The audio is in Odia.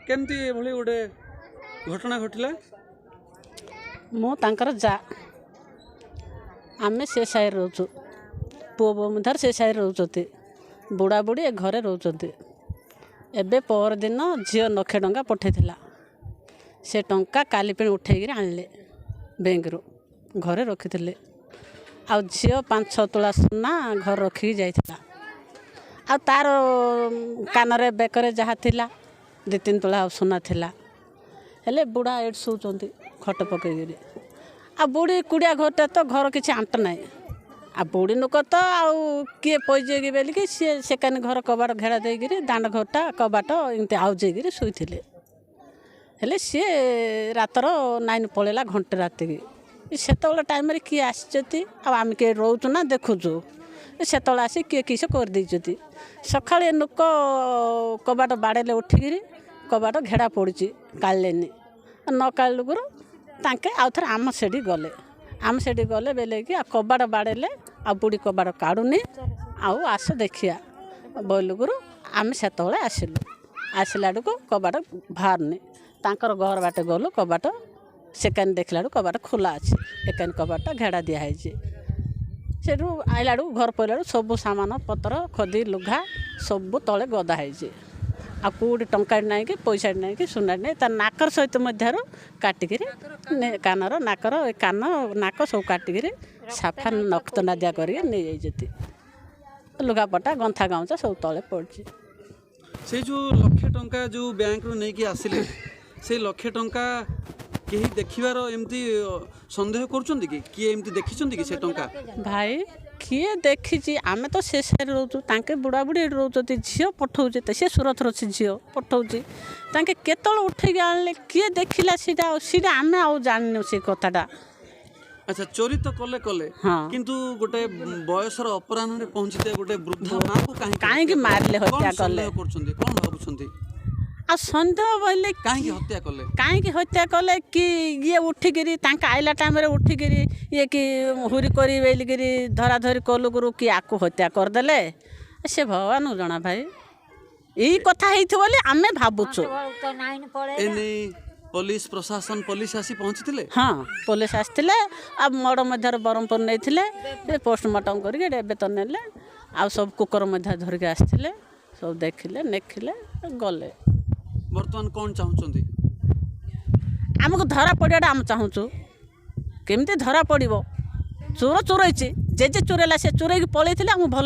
କେମିତି ଏଭଳି ଗୋଟେ ଘଟଣା ଘଟିଲା? ମୁଁ ତାଙ୍କର ଯା, ଆମେ ସେ ସାହିରେ ରହୁଛୁ। ପୁଅ ବୋହୂ ମଧ୍ୟ ସେ ସାହିରେ ରହୁଛନ୍ତି, ବୁଢ଼ା ବୁଢ଼ୀ ଏ ଘରେ ରହୁଛନ୍ତି। ଏବେ ପରଦିନ ଝିଅ ଲକ୍ଷେ ଟଙ୍କା ପଠାଇଥିଲା, ସେ ଟଙ୍କା କାଲି ପୁଣି ଉଠେଇକିରି ଆଣିଲେ ବ୍ୟାଙ୍କରୁ, ଘରେ ରଖିଥିଲେ। ଆଉ ଝିଅ 5-6 ତୋଳା ସୁନା ଘରେ ରଖିକି ଯାଇଥିଲା, ଆଉ ତାର କାନରେ ବେକରେ ଯାହା ଥିଲା 2-3 ତୋଳା ସୁନା ଥିଲା। ହେଲେ ବୁଢ଼ା ଏଇଠି ଶୋଉଛନ୍ତି ଖଟ ପକେଇକିରି। ଆଉ ବୁଢ଼ୀ କୁଡ଼ିଆ ଘରଟା ତ ଘର କିଛି ଆଣ୍ଟ ନାହିଁ, ଆଉ ବୁଢ଼ୀ ଲୋକ ତ ଆଉ କିଏ ପଇଯିବେ ବୋଲିକି ସିଏ ସେକାନି ଘର କବାଟ ଘେରା ଦେଇକିରି ଦାଣ୍ଡ ଘରଟା କବାଟ ଏମିତି ଆଉଜେଇକିରି ଶୋଇଥିଲେ। ହେଲେ ସିଏ ରାତର ନାଇନ୍ ପଳେଇଲା ଘଣ୍ଟେ ରାତିକି। ସେତେବେଳେ ଟାଇମ୍ରେ କିଏ ଆସିଛନ୍ତି ଆଉ ଆମେ କିଏ ରହୁଛୁ ନା ଦେଖୁଛୁ, ସେତେବେଳେ ଆସି କିଏ କିସ କରିଦେଇଛନ୍ତି। ସକାଳେ ଲୋକ କବାଟ ବାଡ଼େଇଲେ ଉଠିକିରି, କବାଟ ଘେଡ଼ା ପଡ଼ୁଛି, କାଢ଼ିଲେନି। ନ କାଢ଼ିଲୁକୁରୁ ତାଙ୍କେ ଆଉ ଥରେ ଆମ ସେଠି ଗଲେ, ଆମ ସେଠି ଗଲେ ବେଲେକି ଆଉ କବାଟ ବାଡ଼େଇଲେ, ଆଉ ବୁଢ଼ୀ କବାଟ କାଢ଼ୁନି, ଆଉ ଆସ ଦେଖିବା ବୋଇଲୁକୁରୁ ଆମେ ସେତେବେଳେ ଆସିଲୁ। ଆସିଲା ବେଳକୁ କବାଟ ବାହାରୁନି, ତାଙ୍କର ଘର ବାଟେ ଗଲୁ, କବାଟ ସେକାନି ଦେଖିଲା ବେଳକୁ କବାଟ ଖୋଲା ଅଛି, ଏକାନି କବାଟଟା ଘେଡ଼ା ଦିଆହେଇଛି। ସେଠୁ ଆଇଲା ବେଳକୁ ଘର ପଇଲା ବେଳକୁ ସବୁ ସାମାନ ପତ୍ର ଖଦି ଲୁଗା ସବୁ ତଳେ ଗଦା ହେଇଛି, ଆଉ କେଉଁଠି ଟଙ୍କାଟେ ନାହିଁ କି ପଇସାଟେ ନାହିଁ କି ସୁନାଟେ ନାହିଁ। ତା ନାକର ସହିତ ମଧ୍ୟରୁ କାଟିକିରି କାନର ନାକର କାନ ନାକ ସବୁ କାଟିକିରି ସାଫା ନକ୍ତ ନାଦିଆ କରିକି ନେଇଯାଇଛନ୍ତି। ଲୁଗାପଟା ଗନ୍ଥା ଗାଉଁଚା ସବୁ ତଳେ ପଡ଼ିଛି। ସେଇ ଯେଉଁ ଲକ୍ଷେ ଟଙ୍କା ଯେଉଁ ବ୍ୟାଙ୍କରୁ ନେଇକି ଆସିଲେ, ସେଇ ଲକ୍ଷେ ଟଙ୍କା କେହି ଦେଖିବାର ଏମିତି ସନ୍ଦେହ କରୁଛନ୍ତି କି? କିଏ ଏମିତି ଦେଖିଛନ୍ତି କି ସେ ଟଙ୍କା? ଭାଇ କିଏ ଦେଖିଛି, ଆମେ ତ ସେ ସାହିରେ ରହୁଛୁ, ତାଙ୍କେ ବୁଢ଼ାବୁଢ଼ୀ ଏଠି ରହୁଛନ୍ତି। ଝିଅ ପଠଉଛି ତ, ସେ ସୁରତର ଅଛି, ଝିଅ ପଠଉଛି। ତାଙ୍କେ କେତେବେଳେ ଉଠେଇକି ଆଣିଲେ କିଏ ଦେଖିଲା ସେଇଟା, ଆଉ ସେଇଟା ଆମେ ଆଉ ଜାଣିନୁ ସେ କଥାଟା। ଆଚ୍ଛା, ଚୋରି ତ କଲେ କଲେ, ହଁ, କିନ୍ତୁ ଗୋଟେ ବୟସର ଅପରାହ୍ନରେ ପହଞ୍ଚିଥିବା ଗୋଟେ ବୃଦ୍ଧା ମାକୁ କାହିଁକି ମାରିଲେ, ହତ୍ୟା କଲେ କରୁଛନ୍ତି, କ'ଣ ଭାବୁଛନ୍ତି? ଆଉ ସନ୍ଦେହ ବୋଇଲେ କାହିଁକି ହତ୍ୟା କଲେ, କାହିଁକି ହତ୍ୟା କଲେ କି ଇଏ ଉଠିକିରି ତାଙ୍କ ଆଇଲା ଟାଇମ୍ରେ ଉଠିକିରି ଇଏ କି ହୁରି କରି ବୋଲିକିରି ଧରାଧରି କଲୁକୁରୁ କି ଆକୁ ହତ୍ୟା କରିଦେଲେ, ସେ ଭଗବାନଙ୍କୁ ଜଣା ଭାଇ। ଏଇ କଥା ହେଇଥିବ ବୋଲି ଆମେ ଭାବୁଛୁ। ଏନେଇ ପୋଲିସ ପ୍ରଶାସନ, ପୋଲିସ ଆସି ପହଞ୍ଚିଥିଲେ? ହଁ, ପୋଲିସ ଆସିଥିଲେ, ଆଉ ମଡ଼ ମଧ୍ୟରେ ବ୍ରହ୍ମପୁର ନେଇଥିଲେ, ପୋଷ୍ଟମର୍ଟମ୍ କରିକି ଏବେ ତ ନେଲେ। ଆଉ ସବୁ କୁକର ମଧ୍ୟ ଧରିକି ଆସିଥିଲେ, ସବୁ ଦେଖିଲେ ନେଖିଲେ ଗଲେ। ବର୍ତ୍ତମାନ କ'ଣ ଚାହୁଁଛନ୍ତି? ଆମକୁ ଧରା ପଡ଼ିବାଟା ଆମେ ଚାହୁଁଛୁ, କେମିତି ଧରା ପଡ଼ିବ। ଚୋର ଚୋରେଇଛି, ଯେ ଯେ ଚୋରେଇଲା ସେ ଚୋରେଇକି ପଳେଇଥିଲେ ଆମକୁ ଭଲ